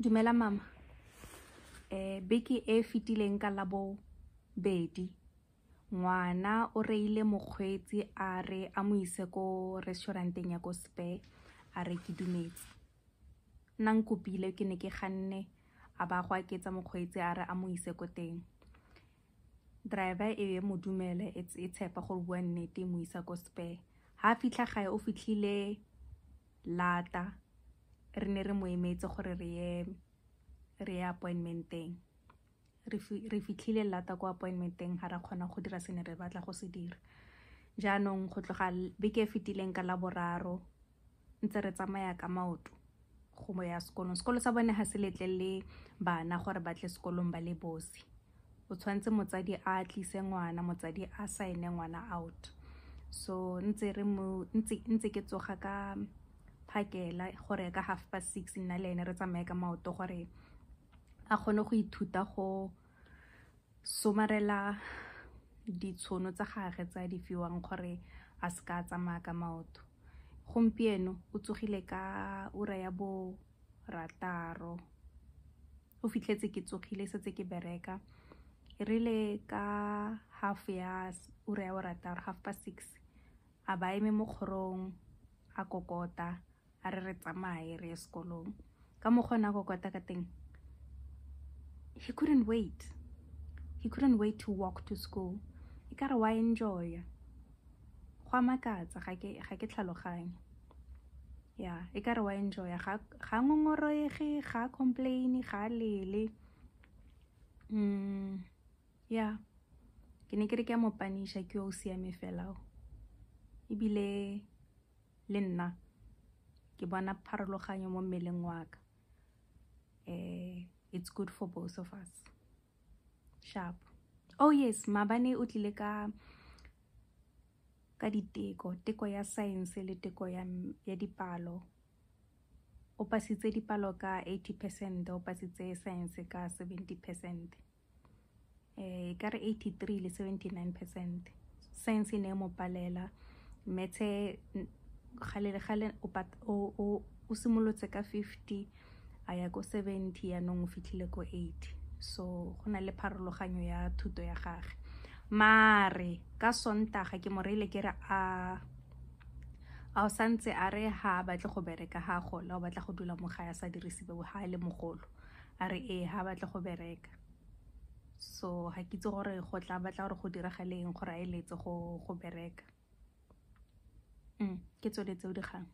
Dumela mama. Beke e fetileng ka Labobedi, ngwana o reile mokgweetsi a re a mo ise ko restaurant-eng ya ko Spur, a re ke dumetse. Nna nkopile, ke ne ke ganne, a ba go aketsa mokgweetsi a re a mo ise ko teng. Driver e be mo dumele, e tshepa gore bua nnete, mo isa ko Spur. Ha fitlha gae o fitlhile lata, re ne re mo emetse gore re ye appointment-eng. Re fitlhile lata ko appointment-eng, ga ra kgona go dira se ne re batla go se dira. Jaanong go tloga beke e fetileng ka Laboraro ntse re tsamaya ka maoto go ya sekolong. Sekolo sa bone ga se letlelele bana gore ba tle sekolong ba le bosi. O tshwanetse motsadi a tlise ngwana, motsadi a sign-e ngwana out. So ntse ke tsoga ka phakela gore ka 6:30 nna le ene re tsamaye ka maoto gore a kgone go ithuta go somarela ditshono tsa gagwe tse a di fiwang gore a seka a tsamaya ka maoto. Gompieno o tsogile ka ura ya 6, o fitlhetse ke tsogile setse ke bereka. E rile ka half ya ura ya 6, 6:30, a ba eme mo kgorong a kokota a re re tsamaye re ye sekolong. Ka mokgwa o ne a kokota ka teng, he couldn't wait. He couldn't wait to walk to school. E ka re wa enjoy-a. Go a makatsa, ga ke tlhaloganye. Ya, e ka re wa enjoy-a, ga ngongorege, ga complain, ga lele. Ya, ke ne ke re ke a mo panisha, ke yo o siame fela o. Ebile le nna ke bona pharologanyo mo mmeleng wa ka. It's good for both of us. Sharp. Oh yes, maabane o tlile ka diteko, teko ya science le teko ya dipalo. O pasitse dipalo ka 80%, o pasitse science ka 70%. E ka re 83 le 79%. Science e ne e mo palela, maths gale le gale o simolotse ka 50 a ya ko 70, yaanong o fitlhile ko 80. So go na le pharologanyo ya thuto ya gagwe. Mare ka Sontaga ke mo reile ke re a o santse a re ha a batle go bereka ha a gola, o batla go dula mo gae a sa dirise ha a le mogolo. A re ee, ha a batle go bereka. So ga ke itse gore go tla batla gore go diragale eng gore a eletse go bereka. Ke tsone tseo dikgang.